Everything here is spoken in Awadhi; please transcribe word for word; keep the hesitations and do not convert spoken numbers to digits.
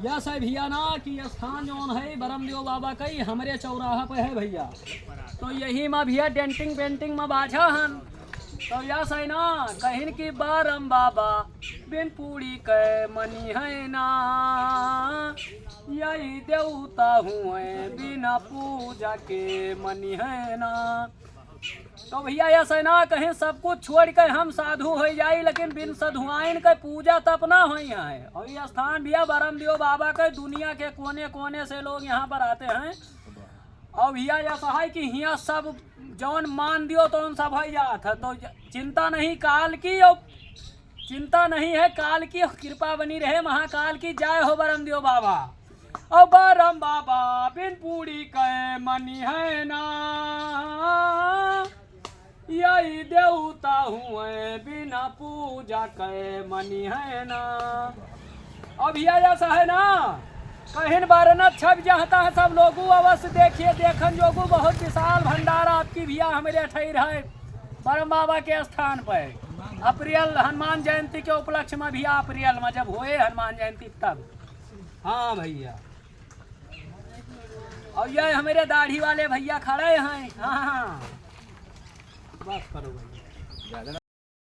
यस है भैया ना कि स्थान जौन है बरमदेव बाबा का ही हमरे चौराहा पे है भैया। तो यही मा भैया डेंटिंग पेंटिंग मा बाझा हन। तो यस है ना कहिन कि बरम बाबा बिन पूड़ी के मनी है ना, यही देवता हुए बिना पूजा के मनी है ना। तो भैया यस है ना कहीं सब कुछ छोड़ के हम साधु हो जाई, लेकिन बिन साधुआइन के पूजा तप ना होई है। और ये स्थान भैया बरमदेव बाबा के दुनिया के कोने कोने से लोग यहाँ पर आते हैं। और भैया यस है कि हियाँ सब जौन मान दियो तो उन सब हो जात है। तो ज-, चिंता नहीं काल की, और चिंता नहीं है काल की, कृपा बनी रहे महाकाल की। जय हो बरमदेव बाबा। और बरम बाबा बिन पूड़ी के मनी है ना, यही देवता हुए बिना पूजा के मनी है ना। अब भैया यस है ना कहिन बारना छप जाता है सब लोगों अवश्य देखिए, देखन जोगू बहुत विशाल भंडारा आपकी भैया हमरे ठहर है बरम बाबा के स्थान पे। अप्रैल हनुमान जयंती के उपलक्ष्य में भैया, अप्रैल में जब होए हनुमान जयंती तब। हाँ भैया, और ये हमरे दाढ़ी वाले भैया खड़े हैं। हाँ, हाँ, बस करो भैया।